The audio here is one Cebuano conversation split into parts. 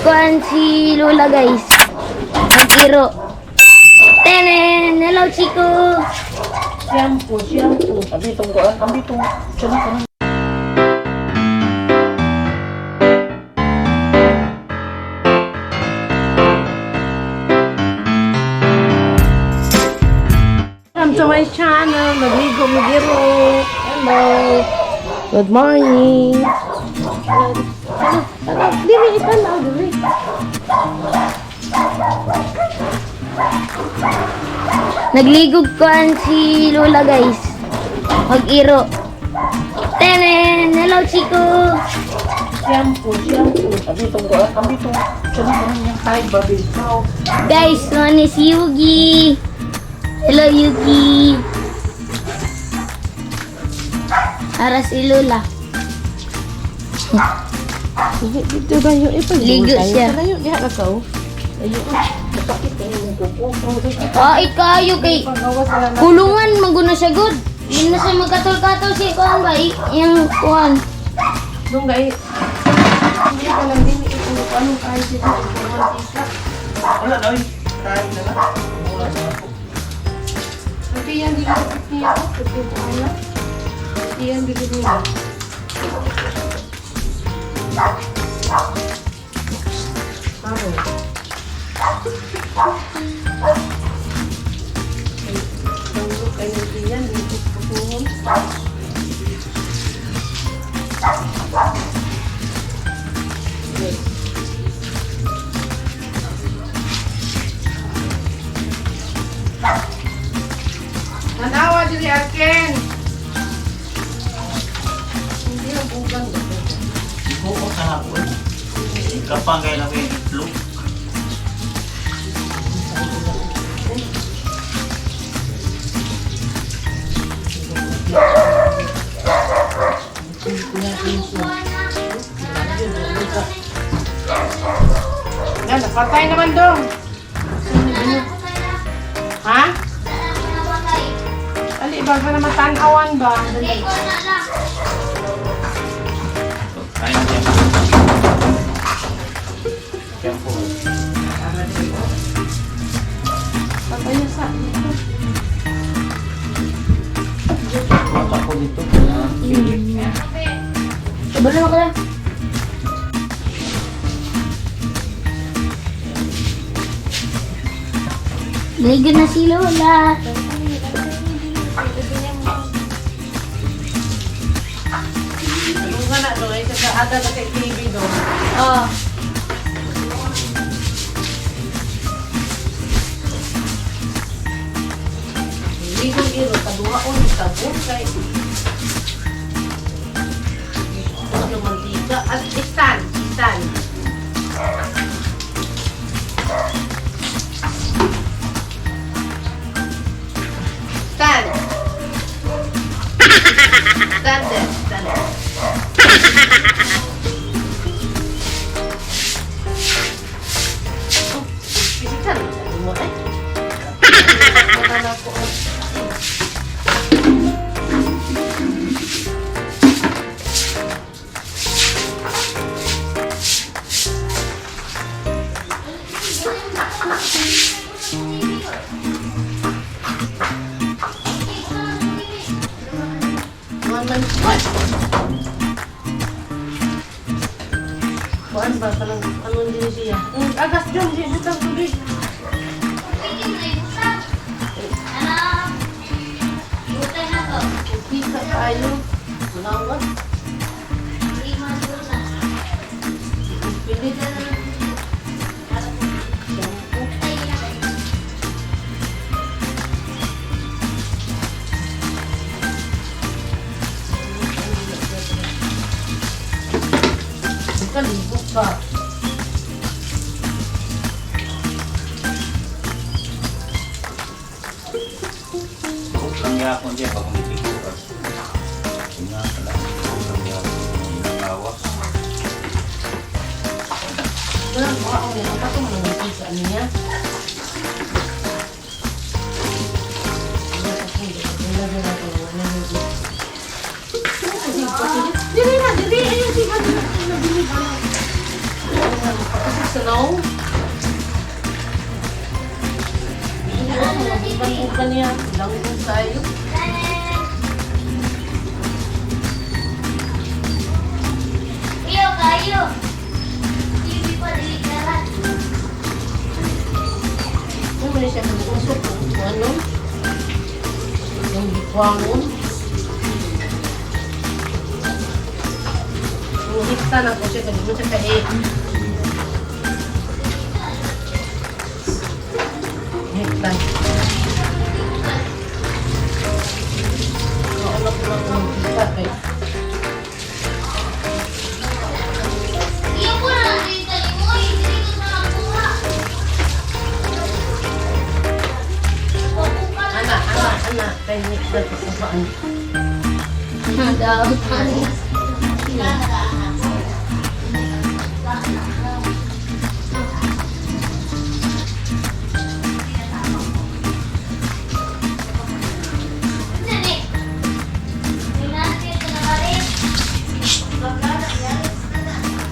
Kuan si Lola, guys. Nag-iro. Tenen! Hello, Chico! Shampoo, shampoo. Abi itong kuan, abi itong siya na kanang. Welcome to my channel, Naligo Migiro. Hello. Good morning. Hello. Hello. Dili, itanaw, dili. Nagligog kuan si Lola, guys. Mag-iro. Tenen! Hello, Chico! Shampoo, shampoo. Abi itong kuan, abi itong siya na kanang yung time ba bitaw. Guys, one is Yugi. Hello, Yugi. Ara si Lola. Dili, dito ba yung ipag- Ligo siya. Layo, diha ka ka, oh. Layo. Masakit ang imong kuko. Ay, kayo kay Pagawas na lang. kulungan maguna siya good. Yun na siya magkatol-katol si kuan ba? Yung kuan. Dong gay. Hindi ka lang din ito. Anong kain siya? Mantika. Wala na oy. Tayo na lang. Mura na ako. Ate yan, di ko niya. Ate ko na. Iyan, bigyan niya. Paro. Ay, kayo iyan, dito putuhon. Tanawa diri akin. Hindi ang bugang ba? Ikuko sa ako eh. Kapang kay lang yung itlog. Yan, napatay naman dong. Ha? Ali, bago na matanawan ba? Dali. Kain na siya. Shampoo. Patay na sa dito. Bata ko dito. Pili. Wala na ka. Ligo na si Lola. Ano nga na doon? Ay, sa ada na kay TV doon. Oh. Hindi ko iro, kaduhaon, sabon kay. Ano mantika? At stand, stand. Stand. Stand there, stand. Oh, pisitan mo eh. Wala ko. One man squad. Kuan ba kanang ano din siya? Agas jom di butang tubig. Kita kayo. Wala. Pili ka na. Shampoo. Kalibok ka. Lang yapon siya pag umipigo ka. Nga pala. Lang yapon. Ang lawas. Wala, mukha ko niya. Ang patong ng sa ano niya. Dili na, dili. Ayun, di ba? Dili na, dili. Sa no? Bukan niya. Langgong tayo. Iyo kayo. TV pa dili karat. Ano man siya nag-usok kung ano? Yung bikwangon. Yung hikta na ko siya, kasi mo siya ka-eh. Hikta. Oo, na po lang ang hikta kay. Iyo po na dili mo, dili ko sa makuha. Ana, ana, ana. Kay hikta ko sa paan. Daw.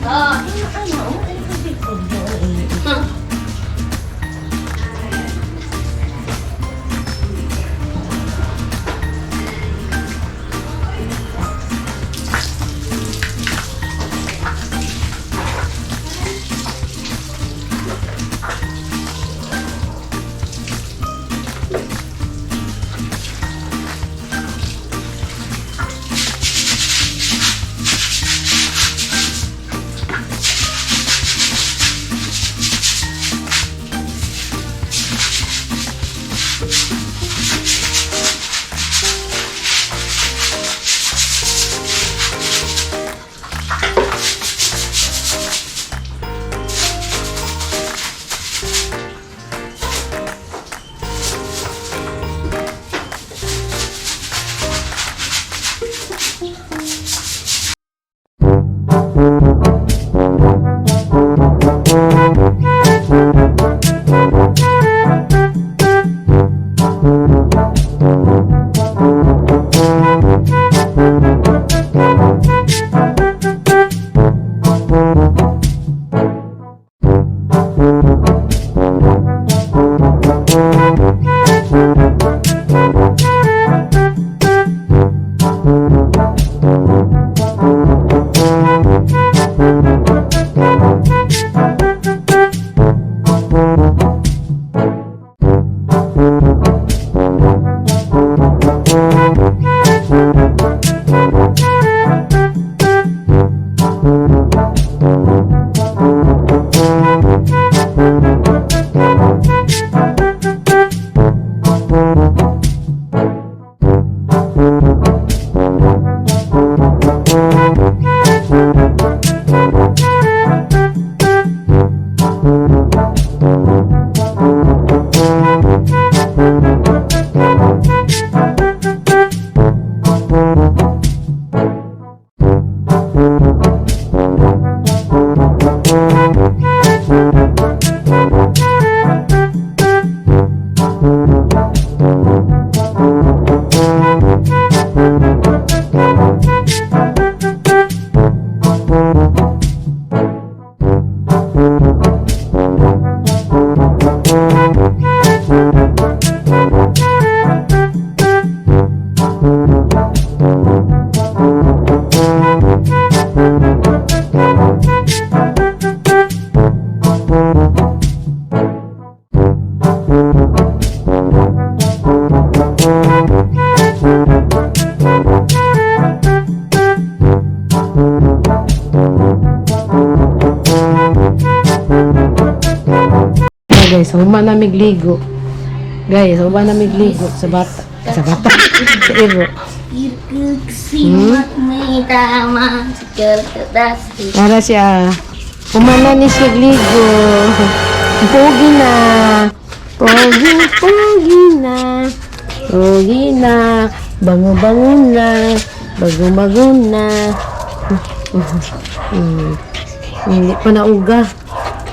Oh. Ano, ano? Ay, hindi ko. Huh. Okay guys, human na migligo. Guys, human na migligo sa bata. Sa bata. Sa iro. Para siya. Human na ni siya gligo. Pogi na. Pogi, pogi na. Pogi na. Bango-bango na. Bago-bago na. Hindi pa nauga.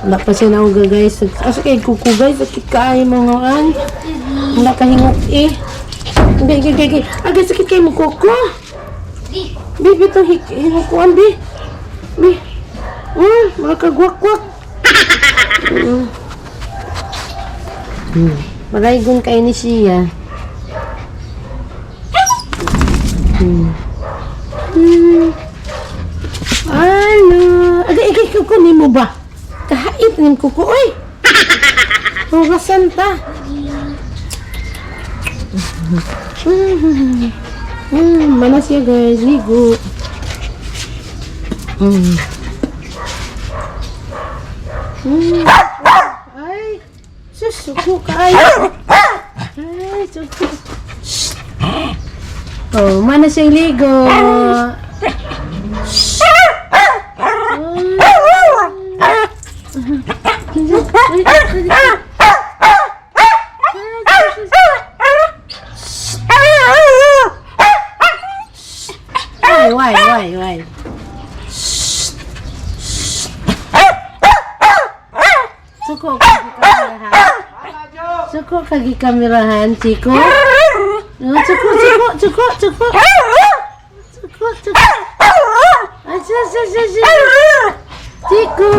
Wala pa siya nauga guys. Asa kay kuko guys, sakit kaayo mga an. Wala ka hingok eh. Hindi, hindi, hindi. Agay, sakit kayo mo kuko. Bi, bi, itong hingukuan, bi. Bi. Mga kagwak-kwak. Maraygon kay ni siya. Ano? Agay, agay, kuko ni mo ba? Kahait ni kuko, oy! Hugasan ta. Mana siya, guys, ligo. Ay, sus, suko ka ay. Ay, suko. Shh. Oh, mana siya ligo. Shh. Ay. Ay, ay, ay. Why, why, why? Suko kagi kamerahan. Suko kagi kamerahan, Chico. No, suko, suko, suko, suko. Suko, suko. Ay, sus, sus, sus, sus. Chico.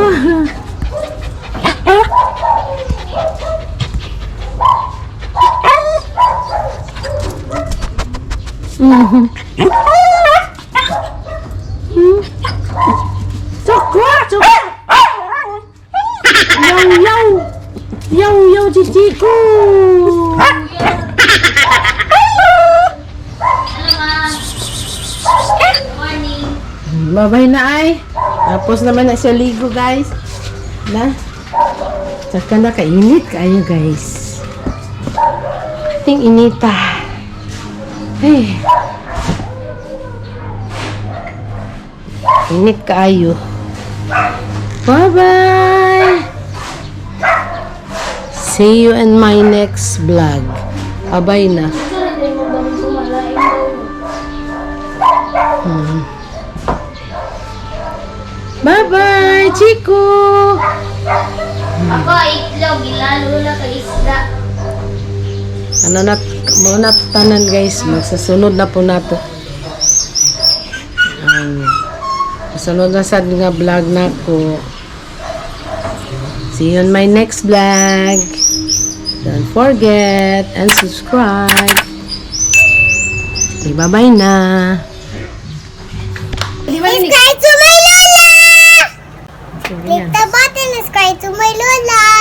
Suko, suko. Yaw, yaw. Yaw, yaw, si Chico. Ano ma? Morning. Babay na ay. Tapos naman na siya ligo, guys. Na. Tsaka na kainit kayo, guys. Ting inita. Ay. Init kaayo. Bye-bye! See you in my next vlog. Abay na. Hindi mo ba kumalain? Bye-bye, Chico! Ako, itlog. Ilalo na kay isda. Ano na, muna tanan, guys, magsasunod na po nato. Sunod na sad nga vlog na ko. See you on my next vlog. Don't forget and subscribe. Okay, bye-bye na. Subscribe to my Lola! Click the button, subscribe to my Lola!